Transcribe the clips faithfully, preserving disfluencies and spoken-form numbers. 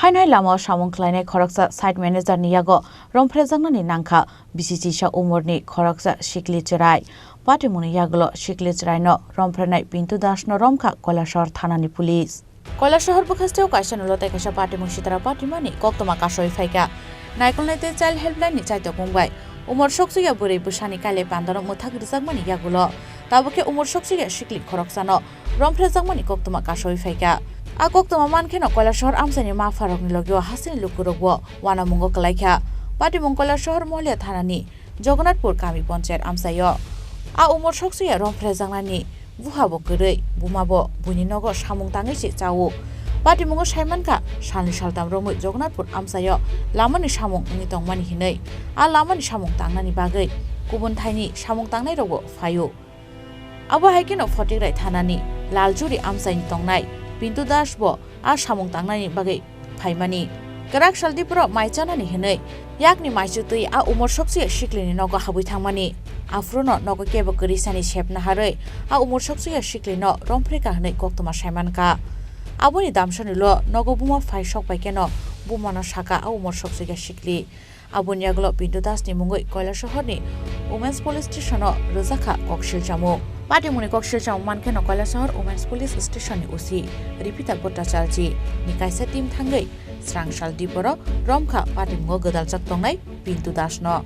Haino hai lamao samung khlainai khoroksa site manager ni yago romphrejaknani nangkha bisi chisa umorni khoroksa sikli chwrai. Patimungni yagulo sikli chwraino romphrenai Pintu Dasno romkha Kailasahar thanani police. Kailasahar bwkhasteo kaisa nulo tei kaisa patimung sitara patimani koktwma kasoi phaikha. Naikolnai tei Child Helpline ni chaitok mung bai umor soksuya bwrwi bwsani kailai pandano mwthak rwjakmani yagulo tabukhe umor soksuya sikli khoroksano romphrejakmani koktwma kasoi phaikha. A koktwma mankheno Kailasahar amchaini mapharokni logio hasteni lukurokbo wanamungo kwlaikha. Patimung Kailasahar Mohliya thanani Jagannathpur kami ponchayat amchaio. A umor soksuya romphrejaknani buhabo kwrwi, bumabo buini nogo samung tangwi se chao. Patimungo saimankha, salni saltam romwi Jagannathpur amchaio lamani samung wngwi tongmani hinwi. A lamani samung tangnani bagwi kubun thaini samung tangnairokbo phaio. Abo hai kheno Photigrai thanani Laljuri amchaini tongnai Pintu Das bo a samung tangnani bagwi phaimani. Kwrak sal diporo mai chanani hinwi yakni maichu twi a umor soksuya siklini nogo habwi thangmani. Aphuru no nogo kebo kwrwi sani sep naharwi a umor soksuya siklino romphrekha hinwi koktwma saimankha. Aboni damsani ulo nogo buma phai sok bai kheno bumano sakha a umor soksuya sikli. Aboni yagulo Pintu Das ni mungwi Kailasahar ni Women's Police Station o rwjakha koksil chamung. Patimungni koksil chamung mankheno Kailasahar Women's Police Station ni O C Ripita Bhattacharjee ni kaisa team thangwi srangsal diporo romkha patimungo gwdaljak tongnai Pintu Das no.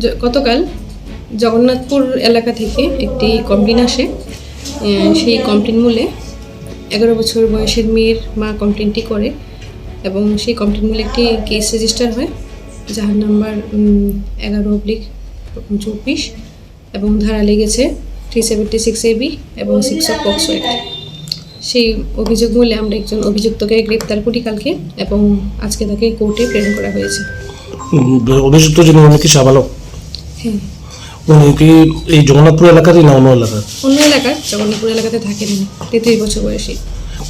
জ-, গতকাল জগন্নাথপুর এলাকা থেকে একটি কমপ্লেন আসে। এ, সেই কমপ্লেন মূলে এগারো বছর বয়সের মেয়ের মা কমপ্লেনটি করে এবং সেই কমপ্লেন মূলে একটি কেস রেজিস্টার হয়, যার নাম্বার, উম, এগারো অবলিক চব্বিশ এবং ধারা লেগেছে three seventy six A B এবং সিক্স অফ পক্সো অ্যাক্ট। সেই অভিযোগ মূলে আমরা একজন অভিযুক্তকে গ্রেপ্তার করি কালকে এবং আজকে তাকে কোর্টে প্রেরণ করা হয়েছে। উম, অভিযুক্ত যিনি, উনি কি সাবালক? হ্যাঁ। উনি কি এই জগন্নাথপুর এলাকারই না অন্য এলাকার? অন্য এলাকার, জগন্নাথপুর এলাকাতে থাকেন উনি, তেত্রিশ বছর বয়সী।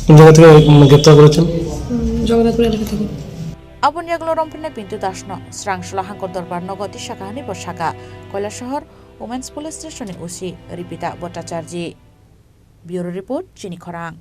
কোন জায়গা থেকে, উম, গ্রেপ্তার করেছেন? উম, জগন্নাথপুর এলাকা থেকে। Aboni yagulo romphrenai Pintu Das no srangsalo Hangkor Dorbar nogo tisa kha hinwi bo sakha Kailasahar Women's Police Station ni O C Ripita Bhattacharjee. Bureau Report, Chini Khorang.